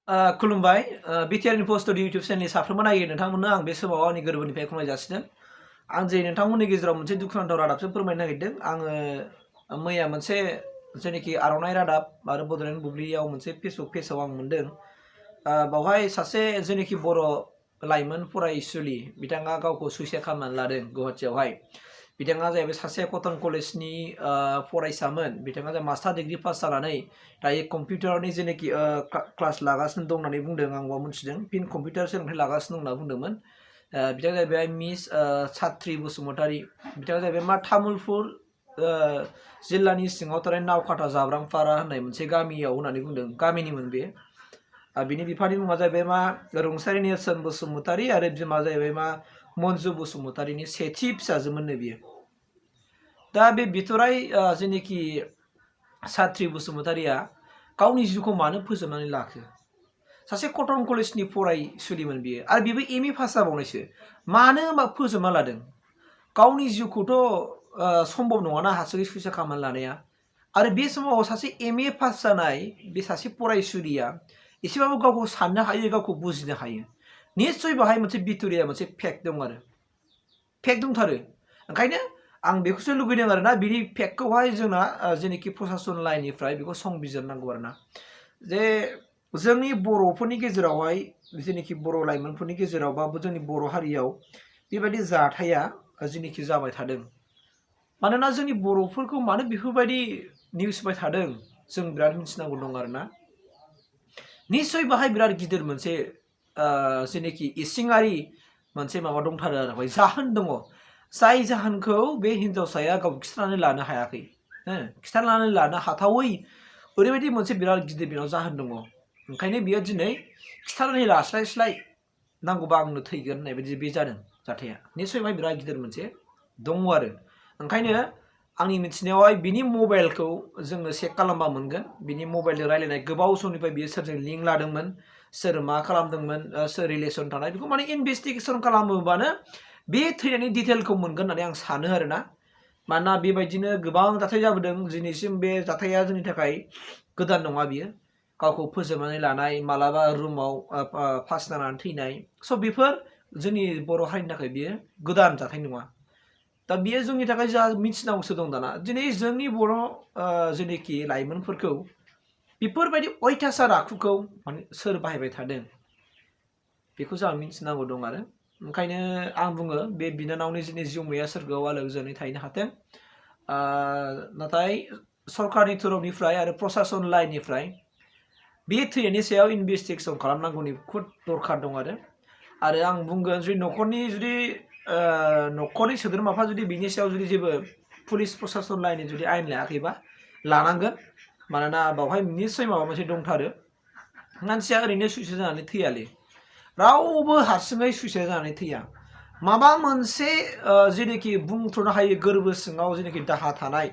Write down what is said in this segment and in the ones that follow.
खुलुमबाय बिटिआरनि post YouTube चेनेलनि साफ्रोमबो नायो नोंथांमोननो आं बे समाव आंनि गोरबोनिफ्राय खुलुमनाय जासिदों। आं जे नोंथांमोननि गेजेराव मोनसे दुखुनांथाव रादाबसो फोरमायनो नागिरदों। आङो मैया मोनसे जेनाखि आर'नाइ रादाब आरो बड'लेण्ड बुब्लियाव मोनसे फेसबुक पेजाव आं मोनदों। बावहाय सासे जेनाखि बर' लाइमोन फरायसुलि बिथाङा गावखौ सुइसाइड खालामनानै लादों गुवाहाटियावहाय। बिथाङा जाहैबाय सासे कटन कलेजनि फरायसामोन। बिथाङा मास्टार डिग्री पास जानानै दायो कम्पिउटारनि जेनाखि क्लास लागासिनो दं होननानै बुंदों। आंबो मिथिदों फिन कम्पिउटार सोलोंथाइ लागासिनो दं होनना बुंदोंमोन। बिथाङा जाहैबाय मिस सात्रि बसुमतारी। बिथाङा जाहैबाय मा तामुलपुर जिल्लानि सिङाव थानाय नावकाटा जाब्रांपारा होननाय मोनसे गामियाव होननानै बुंदों। गामिनिमोन बे। बिनि बिफानि मुङा जाहैबाय मा रुंसारि नेरसोन बसुमतारी आरो बिमा जाहैबाय मा मन्जु बसुमतारीनि सेथि फिसाजोमोननो बियो। दा बे बिथराय जेनाखि सात्रि बसुमतारीया गावनि जिउखौ मानो फोजोबनानै लाखो? सासे कटन कलेजनि फरायसुलिमोन बियो आरो बेबो एम ए पास जाबावनायसो। मानो फोजोबना लादों? गावनि जिउखौथ' सम्भब नङाना हारसिङै सुइसाइड खालामनानै लानाया। आरो बे समाव सासे एम ए पास जानाय बे सासे फरायसुलिया एसेबाबो गावखौ साननो हायो, गावखौ बुजिनो हायो। निस्सय बाहाय मोनसे बिथुरिया मोनसे फेक दं आरो फेक दंथारो। ओंखायनो आं बेखौसो लुगैदों आरोना बिनि फेकखौहाय जोंना जेनाखि प्रसासन लाइननिफ्राय बेखौ संबिजिरनांगौ आरोना। जे जोंनि बर'फोरनि गेजेरावहाय जेनाखि बर' लाइमोनफोरनि गेजेराव बा जोंनि बर' हारियाव बेबायदि जाथाया जेनाखि जाबाय थादों। मानोना जोंनि बर'फोरखौ मानो बेफोरबायदि निउस होबाय थादों जों बिराद मिथिनांगौ दं आरोना। निस्सय बाहाय बिराद गिदिर मोनसे जेनाखि इसिङारि मोनसे माबा दंथारो आरो बाहाय जाहोन दङ। जाय जाहोनखौ बे हिन्जावसाया गाव खिथानानै लानो हायाखै। खिथानानै लानो हाथावै ओरैबायदि मोनसे बिराद गिदिर बेनाव जाहोन दङ। ओंखायनो बियो दिनै खिथानानै लास्लायस्लाय नांगौबा आंनो थैगोन होननाय बायदि बे जादों जाथाया। निस्सय बाहाय बिराद गिदिर मोनसे दङ आरो। ओंखायनो आंनि मिथिनायावहाय बिनि मबाइलखौ जोङो चेक खालामबा मोनगोन। बिनि मबाइलजों रायलायनाय गोबाव समनिफ्राय बियो सोरजों लिंक लादोंमोन, सोर मा खालामदोंमोन, सोर रिलेसन थानाय बेखौ माने इनभेस्टिगेसन खालामोबानो बे थैनायनि डिटेलखौ मोनगोन होननानै आं सानो आरोना। मानोना बेबायदिनो गोबां जाथाय जाबोदों। दिनैसिम बे जाथाया जोंनि थाखाय गोदान नङा बियो। गावखौ फोजोबनानै लानाय, मालाबा रुमाव फास जानानै थैनाय, स' बेफोर जोंनि बर' हारिनि थाखाय बियो गोदान जाथाय नङा। दा बियो जोंनि थाखाय जा मिथिनांगौसो दं दाना। दिनै जोंनि बर' जेनाखि लाइमोनफोरखौ बेफोरबायदि अयथासार आखुखौ माने सोर बाहायबाय थादों बेखौ जोंहा मिथिनांगौ दं आरो। ओंखायनो आं बुङो बे बिनानावनि जोंनि जिउमाया सोरगोआव आलो गोजोनै थाहैनो हाथों। नाथाय सरकारनि तरफनिफ्राय आरो प्रसासन लाइननिफ्राय बे थैनायनि सायाव इनभेस्टिगेसन खालामनांगौनि खुद दरखार दं आरो आं बुंगोन जुदि न'खरनि सोद्रोमाफ्रा जुदि बिनि सायाव जुदि जेबो पुलिस प्रसासन लाइननि जुदि आयेन लायाखैबा लानांगोन। मानोना बावहाय निस्सय माबा मोनसे दंथारो। मानसिया ओरैनो सुइसाइड जानानै थैयालै। रावबो हारसिङै सुइसाइड जानानै थैया। माबा मोनसे जेनाखि बुंथ'नो हायै गोरबो सिङाव जेनाखि दाहा थानाय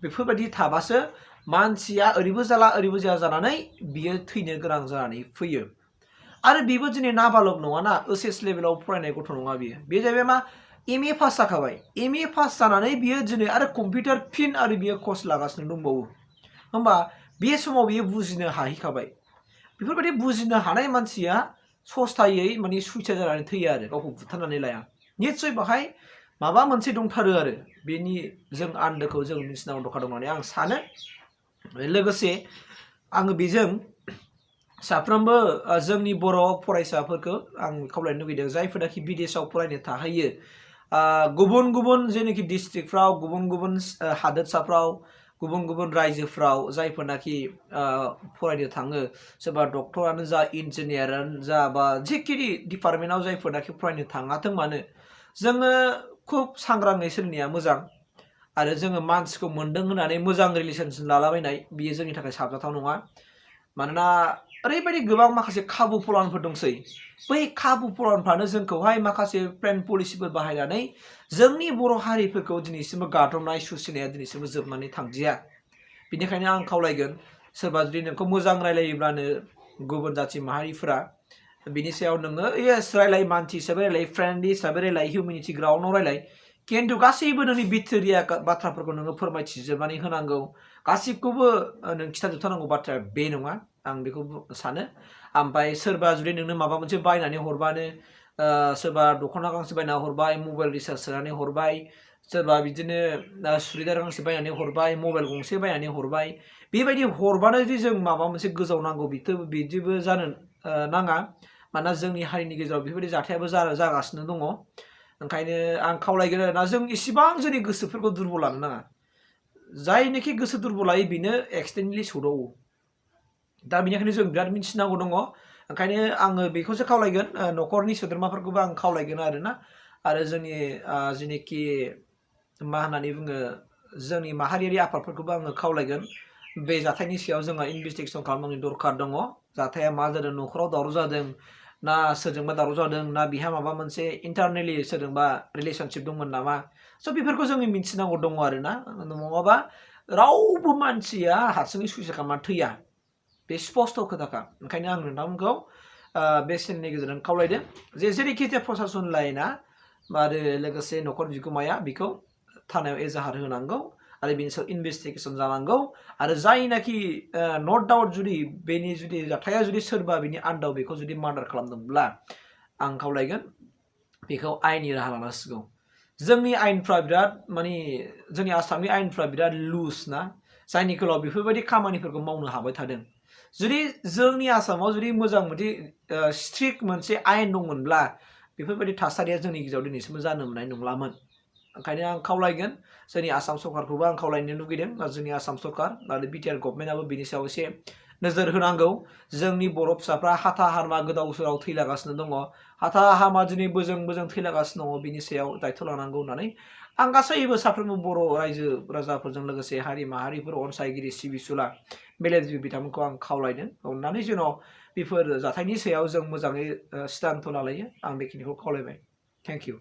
बेफोरबायदि थाबासो मानसिया ओरैबो जाला ओरैबो जाया जानानै बियो थैनो गोनां जानानै फैयो। आरो बेबो दिनै नाबालक नङाना, ओइस लेभेलाव फरायनाय गथ' नङा बियो। बे जाहैबाय मा एम ए पास जाखाबाय। एम ए पास जानानै बियो दिनै आरो कम्पिउटार फिन आरो बियो कर्स लागासिनो दंबावो। होमबा बे समाव बियो बुजिनो हाहैखाबाय। बेफोरबायदि बुजिनो हानाय मानसिया सस्थायै माने सुइसाइड जानानै थैया आरो गावखौ बुथारनानै लाया। निस्सय बाहाय माबा मोनसे दंथारो आरो बेनि जों आन्दोखौ जों मिथिनांगौ दरखार दं होननानै आं सानो। लोगोसे आङो बेजों साफ्रोमबो जोंनि बर' फरायसाफोरखौ आं खावलायनो लुगैदों जायफोरनाखि बिदेशाव फरायनो थाहैयो, गुबुन गुबुन जेनाखि डिस्ट्रिक्टफ्राव, गुबुन गुबुन हादोरसाफ्राव, गुबुन गुबुन रायजोफ्राव जायफोरनाखि फरायनो थाङो, सोरबा डक्टरानो जा, इन्जिनियारानो जा, बा जेखि डिपार्टमेन्टआव जायफोरनाखि फरायनो थाङाथों मानो, जोङो खुब सांग्राङै सोलिनाया मोजां। आरो जोङो मानसिखौ मोन्दों होननानै मोजां रिलेसनसिप लालाबायनाय बियो जोंनि थाखाय साबजाथाव नङा। मानोना ओरैबायदि गोबां माखासे खाबु फलानफोर दंसै। बै खाबु फलानफ्रानो जोंखौहाय माखासे प्लेन पलिसिफोर बाहायनानै जोंनि बर' हारिफोरखौ दिनैसिमबो गादबनाय सुसिनाया दिनैसिमबो जोबनानै थांदिया। बेनिखायनो आं खावलायगोन सोरबा जुदि नोंखौ मोजां रायलायोब्लानो गुबुन जाथि माहारिफोरा बिनि सायाव नोङो येस रायलाय, मानसि हिसाबै रायलाय, फ्रेन्डलि हिसाबै रायलाय, हिउमेनिटि ग्राउन्डआव रायलाय। खिन्थु गासैबो नोंनि बिथोरिया बाथ्राफोरखौ नोङो फोरमायथिजोबनानै होनांगौ, गासिबखौबो नों खिथाजोबथारनांगौ बाथ्राया बे नङा। आं बेखौ सानो। ओमफ्राय सोरबा जुदि नोंनो माबा मोनसे बायनानै हरबानो सोरबा दख'ना गांसे बायना हरबाय मबाइल रिचार्ज सोनानै हरबाय सोरबा बिदिनो सुरिदार गांसे बायनानै हरबाय मबाइल गंसे बायनानै हरबाय बेबायदि हरबानो जे जों माबा मोनसे गोजाव नांगौ बिदिबो जानो नाङा मानोना जोंनि हारिनि गेजेराव बेफोरबायदि जाथायाबो जागासिनो दङ ओंखायनो आं खावलायगोन आरोना जों इसिबां जोंनि गोसोफोरखौ दुरबल लानो नाङा जायनोखि गोसो दुरबल लायो बेनो एक्सटेन्डलि सौदावो दा बेनिखायनो जों बिराद मिथिनांगौ दङ ओंखायनो आङो बेखौसो खावलायगोन न'खरनि सोद्रोमाफोरखौबो आं खावलायगोन आरोना आरो जोंनि जेनोखि मा होननानै बुङो जोंनि माहारियारि आफादफोरखौबो आङो खावलायगोन बे जाथायनि सायाव जोंहा इनभेस्टिगेसन खालामनांगौनि दरखार दङ जाथाया मा जादों न'खराव दावराव जादों ना सोरजोंबा दावराव जादों ना बिहा माबा मोनसे इन्टारनेलि सोरजोंबा रिलेशनशिप दंमोन नामा स' बेफोरखौ जोङो मिथिनांगौ दङ आरोना नङाबा रावबो मानसिया हारसिङै सुइसाइड खालामना थैया बे स्पस्ट' खोथाखा ओंखायनो आं नोंथांमोनखौ बे चेनेलनि गेजेरजों खावलायदों जे जेरैखि जाया प्रसासन लाइना आरो लोगोसे न'खर बिगोमाया बेखौ थानायाव एजाहार होनांगौ आरो बेनि सायाव इनभेस्टिगेसन जानांगौ आरो जायनाखि नट डाउट जुदि बेनि जुदि जाथाया जुदि सोरबा बिनि आन्दाव बेखौ जुदि मार्डार खालामदोंब्ला आं खावलायगोन बेखौ आयेननि राहा लानांसिगौ जोंनि आयेनफ्रा बिराद माने जोंनि आसामनि आयेनफ्रा बिराद लुज ना जायनि खोलाव बेफोरबायदि खामानिफोरखौ मावनो हाबाय थादों जुदि जोंनि आसामाव जुदि मोजां मोनसे स्ट्रिक्ट मोनसे आयेन दंमोनब्ला बेफोरबायदि थासारिया जोंनि गेजेराव दिनैसिमबो जानो मोननाय नंलामोन ओंखायनो आं खावलायगोन जोंनि आसाम सरकारखौबो आं खावलायनो लुगैदों जोंनि आसाम सरकार आरो बिटिआर गभर्नमेन्टआबो बिनि सायाव एसे नोजोर होनांगौ जोंनि बर' फिसाफ्रा हाथा हारमा गोदाव सोराव थैलागासिनो दङ हाथा हामा दिनै बोजों थैलागासिनो दङ बिनि सायाव दायथ' लानांगौ होननानै आं गासैबो साफ्रोमबो बर' रायजो राजाफोरजों लोगोसे हारि माहारिफोर अनसायगिरि सिबिसुला मेलेमजिबि बिथांमोनखौ आं खावलायदों अननानै जेन' बेफोर जाथायनि सायाव जों मोजाङै सिदान्थ' लालायो आं बेखिनिखौ खावलायबाय थेंक इउ